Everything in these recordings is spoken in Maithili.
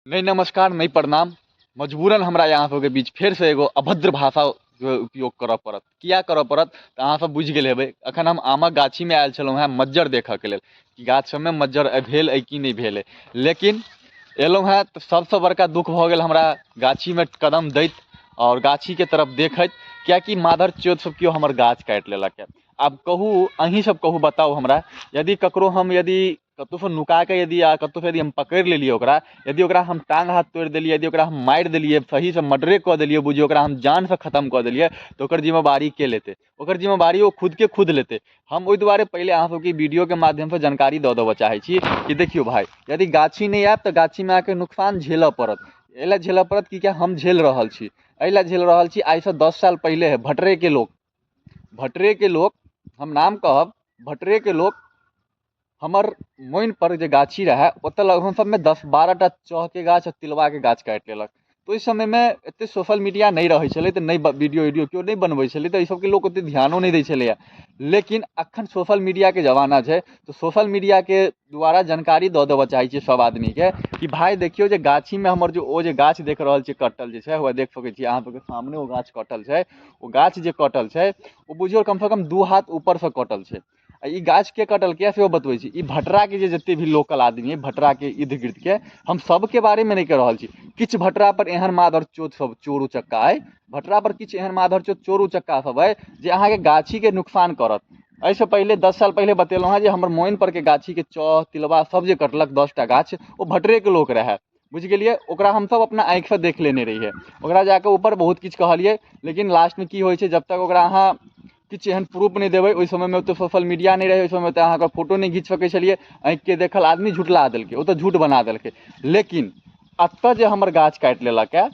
नहि नमस्कार, नहि प्रणाम। मजबूरन हमरा अहाँ सबके बीच फेरसँ एगो अभद्र भाषा उपयोग करऽ पड़त। किया करऽ पड़त तऽ अहाँ सब बुझि गेल हेबै। एखन हम आमक गाछीमे आयल छलहुँ हेँ मज्जर देखऽके लेल कि गाछ सबमे मज्जर भेल अइ कि नहि भेल अइ। लेकिन एलहुँ हेँ तऽ सबसँ बड़का दुःख भऽ गेल हमरा गाछीमे कदम दैत आओर गाछीके तरफ देखैत, किएकि मादर चोद सब केओ हमर गाछ काटि लेलक हँ। आब कहू, अहीँ सब कहू, बताउ हमरा, यदि ककरो हम यदि कतहुसँ नुकाकऽ यदि आ कतहुसँ यदि हम पकड़ि लेलियै ओकरा, यदि ओकरा हम टाङ्ग हाथ तोड़ि देलियै, यदि ओकरा हम मारि देलियै, सहीसँ मर्डरे कऽ देलियै, बुझियौ ओकरा हम जानसँ खतम कऽ देलियै, तऽ ओकर जिम्मेवारी के लेतै? ओकर जिम्मेवारी ओ खुदके खुद लेतै। हम ओहि दुआरे पहिले अहाँ सबके वीडियोके माध्यमसँ जानकारी दऽ देबऽ चाहै छी कि देखियौ भाय, यदि गाछी नहि आयब तऽ गाछीमे अहाँके नुकसान झेलऽ पड़त। एहि लए झेलऽ पड़त कि हम झेल रहल छी, एहि लए झेल रहल छी, आइसँ 10 साल पहिले भटरेके लोक, भटरेके लोक, हम नाम कहब, भटरेके लोक हमर मोइनपर जे गाछी रहए ओतऽ लगभग सबमे 10-12 टा चहके गाछ आओर तिलबाके गाछ काटि लेलक। तऽ ओहि समयमे एतेक सोशल मीडिया नहि रहै छलै, तऽ नहि वीडियो वीडियो केओ नहि बनबै छलै, तऽ एहि सबके लोक ओतेक ध्यानो नहि दै छलैए। लेकिन एखन सोशल मीडियाके जमाना छै, तऽ सोशल मीडियाके द्वारा जानकारी दऽ देबऽ चाहै छियै सब आदमीके कि भाय देखियौ जे गाछीमे हमर जे ओ जे गाछ देख रहल छियै कटल जे छै, हुए देख सकै छियै अहाँ सबके सामने ओ गाछ कटल छै। ओ गाछ जे कटल छै ओ बुझियौ कमसँ कम 2 हाथ ऊपरसँ कटल छै। आ ई गाछ के कटलकै सेहो बतबै छी। ई भटराके जे जतेक भी लोकल आदमी अइ भटराके इर्द गिर्दके, हम सबके बारेमे नहि कहि रहल छी, किछु भटरा पर एहन मादर चोद सब चोर उचक्का अइ, भटरा पर किछु एहन मादर चोद चोर उचक्का सब अइ जे अहाँके गाछीके नुकसान करत। एहिसँ पहिले 10 साल पहिले बतेलहुँ हेँ जे हमर मोइन परके गाछीके चह तिलबा सब जे कटलक 10टा गाछ, ओ भटरेके लोक रहए, बुझि गेलियै। ओकरा हमसब अपना आँखिसँ देख लेने रहियै, ओकरा जाकऽ ऊपर बहुत किछु कहलियै, लेकिन लास्टमे की होइ छै, जब तक ओकरा अहाँ किछु एहन प्रूफ नहि देबै, ओहि समयमे ओतेक सोशल मीडिया नहि रहै, ओहि समयमे तऽ अहाँके फोटो नहि घीच सकै छलियै, आँखिके देखल आदमी झुठला देलकै, ओ तऽ झूठ बना देलकै। लेकिन एतऽ जे हमर गाछ काटि लेलक हँ,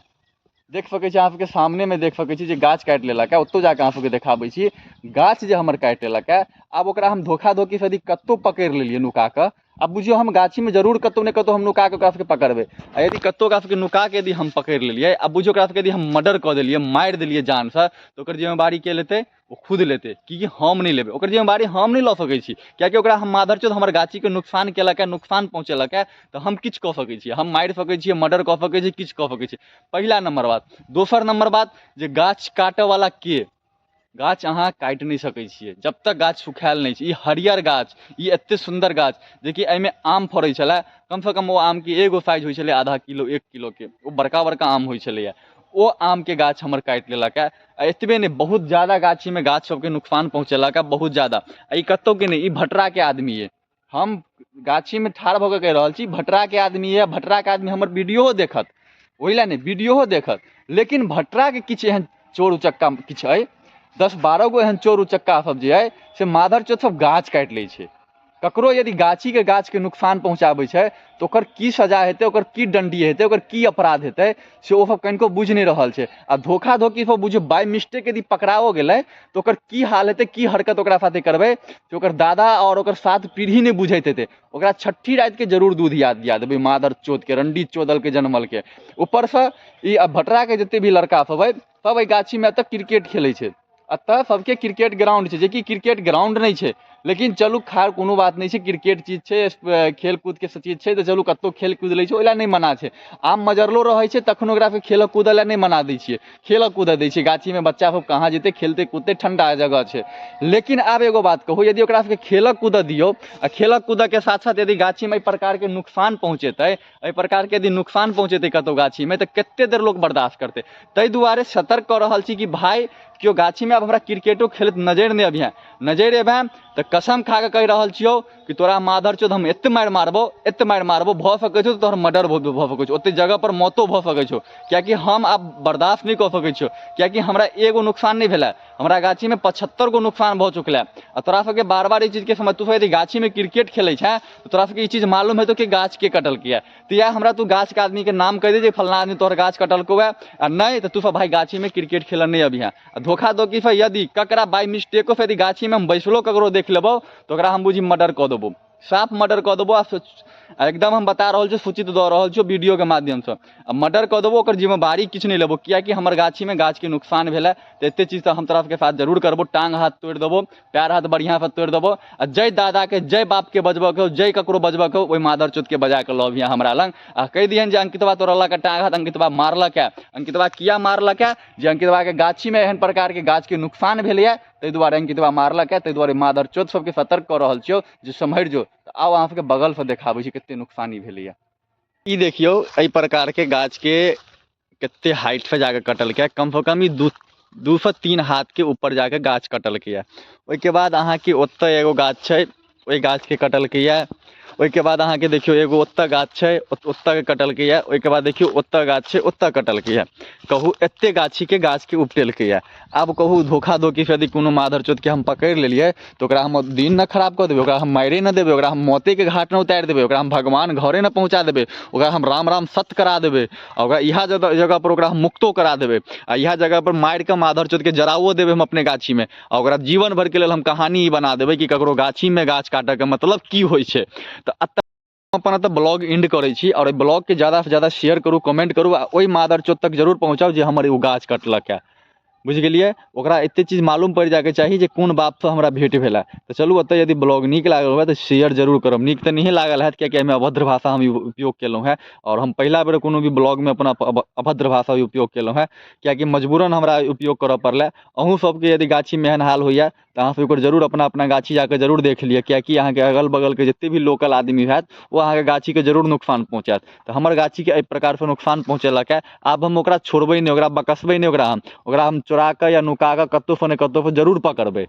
देख सकै छी अहाँ सबके सामनेमे देख सकै छी जे गाछ काटि लेलक हँ, ओतौ जाकऽ अहाँ सबके देखाबै छी गाछ जे हमर काटि लेलक हँ। आब ओकरा हम धोखा धोखीसँ यदि कतहु पकड़ि लेलियै नुकाकऽ, आब बुझियौ हम गाछीमे जरूर कतहु ने कतहु हम नुकाकऽ ओकरा सबके पकड़बै, आ यदि कतहु ओकरा सबके नुकाकऽ यदि हम पकड़ि लेलियै, आब बुझियौ ओकरा सबके यदि हम मर्डर कऽ देलियै, मारि देलियै जानसँ, तऽ ओकर जिम्मेवारी के लेतै? ओ खुद लेतै, कि हम नहि लेबै ओकर जिम्मेवारी, हम नहि लऽ सकै छी, किएकि ओकरा हम माधरचोद हमर गाछीके नुकसान केलक हँ, नुकसान पहुँचेलक हँ, तऽ हम किछु कऽ सकै छी, हम मारि सकै छियै, मर्डर कऽ सकै छी, किछु कऽ सकै छी। पहिला नम्बर बात। दोसर नम्बर बात जे गाछ काटऽवला के, गाछ अहाँ काटि नहि सकै छियै जब तक गाछ सुखायल नहि छै। ई हरियर गाछ, ई एते सुन्दर गाछ जेकि एहिमे आम फड़ै छलै, कमसँ कम ओ आमके एगो साइज होइ छलै आधा किलो 1 किलोके, ओ बड़का बड़का आम होइ छलैए। ओ आमके गाछ हमर काटि लेलक हँ। आ एतबे नहि, बहुत ज्यादा गाछीमे गाछ सबके नुकसान पहुँचेलक हँ, बहुत ज्यादा। आ ई कतहुके नहि, ई भटराके आदमी अइ। हम गाछीमे ठाढ़ भऽ कऽ कहि रहल छी, भटराके आदमी अइ, भटराके आदमी हमर वीडियो देखत, ओहि लए नहि, वीडियो देखत, लेकिन भटराके किछु एहन चोर उचक्का किछु अइ, 10-12 गो एहन चोर उचक्का सब जे अइ से माधर चोर सब गाछ काटि लै छै। ककरो यदि गाछीके गाछके नुकसान पहुँचाबै छै तऽ ओकर की सजा हेतै, ओकर की दण्डी हेतै, ओकर की अपराध हेतै, से ओ सब कनिको बुझि नहि रहल छै। आ धोखा धोखी सब बुझियौ बाइ मिस्टेक यदि पकड़ाओ गेलै तऽ ओकर की हाल हेतै, की हरकत ओकरा साथे करबै से ओकर दादा आओर ओकर 7 पीढ़ी नहि बुझैत हेतै। ओकरा छठी रातिके जरूर दूध याद दिया देबै मादर चोदके, रण्डी चोदलके जनमलके। ऊपरसँ ई भटराके जते भी लड़का सब अइ सब एहि गाछीमे एतऽ क्रिकेट खेलै छै। एतऽ सबके क्रिकेट ग्राउंड छै, जेकि क्रिकेट ग्राउंड नहि छै, लेकिन चलू खैर कोनो बात नहि छै, क्रिकेट चीज छै, खेल कूदके चीज छै, तऽ चलू कतहु खेल कूद लै छै, ओहि लए नहि मना छै। आम मजरलो रहै छै तखनो ओकरा सबके खेलऽ कूदऽ लए नहि मना दै छियै, खेलऽ कूदऽ दै छियै। गाछीमे बच्चा सब कहाँ जेतै, खेलतै कूदतै, ठण्डा जगह छै। लेकिन आब एगो बात कहू, यदि ओकरा सबके खेलऽ कूदऽ दियौ आ खेलऽ कूदऽके साथ साथ यदि गाछीमे एहि प्रकारके नुकसान पहुँचेतै, एहि प्रकारके यदि नुकसान पहुँचेतै कतहु गाछीमे, तऽ कते देर लोक बर्दाश्त करतै? ताहि दुआरे सतर्क कऽ रहल छी कि भाय केओ गाछीमे आब हमरा क्रिकेटो खेलैत नजरि नहि अबिहेँ, नजरि अयबेँ तऽ कसम खा कऽ कहि रहल छियौ कि तोरा मादरचोद हम एते मारि मारबौ, एते मारि मारबौ, भऽ सकै छौ तोहर मर्डर भऽ सकै छौ, ओते जगहपर मौतो भऽ सकै छौ, किएकि हम आब बर्दाश्त नहि कऽ सकै छियौ, किएकि हमरा एगो नुकसान नहि भेलै, हमरा गाछीमे 75 गो नुकसान भऽ चुकलै। आ तोरा सबके बार बार ई चीजके समझ, तू सब यदि गाछीमे क्रिकेट खेलै छेँ तऽ तोरा सबके ई चीज मालूम हेतौ कि गाछ के कटलकै। तऽ इएह हमरा तू गाछके आदमीके नाम कहि दे जे फल्लाँ आदमी तोहर गाछ कटलकौ हँ, आ नहि तऽ तू सब भाय गाछीमे क्रिकेट खेलऽ नहि अबिहेँ। आ धोखा धोखीसँ यदि ककरा बाइ मिस्टेकोसँ यदि गाछीमे हम बैसलो ककरो देख लेबौ तऽ ओकरा हम बुझी मर्डर कऽ देबौ। साफ मर्डर कऽ देबो। आ एकदम हम बता रहल छियौ, सूचित दऽ रहल छियौ वीडियोके माध्यमसँ, आ मर्डर कऽ देबो, ओकर जिम्मेवारी किछु नहि लेबो, किएकि हमर गाछीमे गाछके नुकसान भेलै। तऽ एते चीज तऽ हम तोरा सबके साथ जरूर करबो। टाँग हाथ तोड़ि देबो, पैर हाथ बढ़िआँसँ तोड़ि देबो, आ जै दादाके जै बापके बजबऽके हौ, जै ककरो बजबऽके हौ, ओहि मादर चोतके बजाके लऽ अबिहेँ हमरा लग, आ कहि दिहन जे अंकितवा तोड़लक टाँग हाथ, अंकितवा मारलक है। अंकितवा किया मारलक है? जे अंकितवाके गाछीमे एहन प्रकारके गाछके नुकसान भेलैए, ताहि दुआरे अंकितवा मारलक है। ताहि दुआरे मादर चोत सबके सतर्क कऽ रहल छियौ जे सम्हरि जो। तऽ आउ, अहाँ सबके बगलसँ देखाबै छी कते नुकसानी भेलैए। ई देखियौ, एहि प्रकारके गाछके कते हाइटसँ जाके कटलकै। कमसँ कम ई 2 2सँ 3 हाथके ऊपर जाके गाछ कटलकैए। ओहिके बाद अहाँके ओतऽ एगो गाछ छै, ओहि गाछके कटलकैए। ओहिके बाद अहाँके देखियौ, एगो ओतऽ गाछ छै, ओतऽ के कटलकैए। ओहिके बाद देखियौ, ओतऽ गाछ छै, ओतऽ कटलकैए। कहू, एते गाछीके गाछके उपटेलकैए। आब कहू, धोखा धोखीसँ यदि कोनो माधर चोतके हम पकड़ि लेलियै, तऽ ओकरा हम दिन ने खराब कऽ देबै, ओकरा हम मारिए ने देबै, ओकरा हम मौतेके घाट ने उतारि देबै, ओकरा हम भगवान घरे ने पहुँचा देबै, ओकरा हम राम राम सत करा देबै, आ ओकरा इएह जगह पर ओकरा हम मुक्तो करा देबै, आ इएह जगह पर मारि कऽ माधर चोतके जराओ देबै हम अपने गाछीमे, आ ओकरा जीवन भरिके लेल हम कहानी ई बना देबै कि ककरो गाछीमे गाछ काटऽके मतलब की होइ छै। तऽ एतऽ अपन एतऽ ब्लॉग एंड करै छी, आओर एहि ब्लॉगके ज्यादासँ ज्यादा शेयर करू, कमेंट करू, आ ओहि मादर चोत तक जरूर पहुँचाउ जे हमर एगो गाछ कटलक हए। बुझि गेलियै? ओकरा एतेक चीज मालूम पड़ि जाइके चाही जे कोन बापसँ हमरा भेँट भेल हए। तऽ चलू, एतऽ यदि ब्लॉग नीक लागल हुए तऽ शेयर जरूर करब। नीक तऽ नहिए लागल हैत, किएकि एहिमे अभद्र भाषा हम उपयोग केलहुँ हेँ, आओर हम पहिला बेर कोनो भी ब्लॉगमे अपन अभद्र भाषा उपयोग केलहुँ हेँ, किएकि मजबूरन हमरा उपयोग करऽ पड़लै। अहूँ सबके यदि गाछीमे एहन हाल होइए, तऽ अहाँ सब एकबेर जरूर अपना अपना गाछी जाकऽ जरूर देख लिअ, किएकि अहाँके अगल बगलके जते भी लोकल आदमी हैत, ओ अहाँके गाछीके जरूर नुकसान पहुँचायत। तऽ हमर गाछीके एहि प्रकारसँ नुकसान पहुँचेलक हँ। आब हम ओकरा छोड़बै नहि, ओकरा बकसबै नहि, ओकरा हम चोराकऽ या नुकाकऽ कतहुसँ ने कतहुसँ जरूर पकड़बै।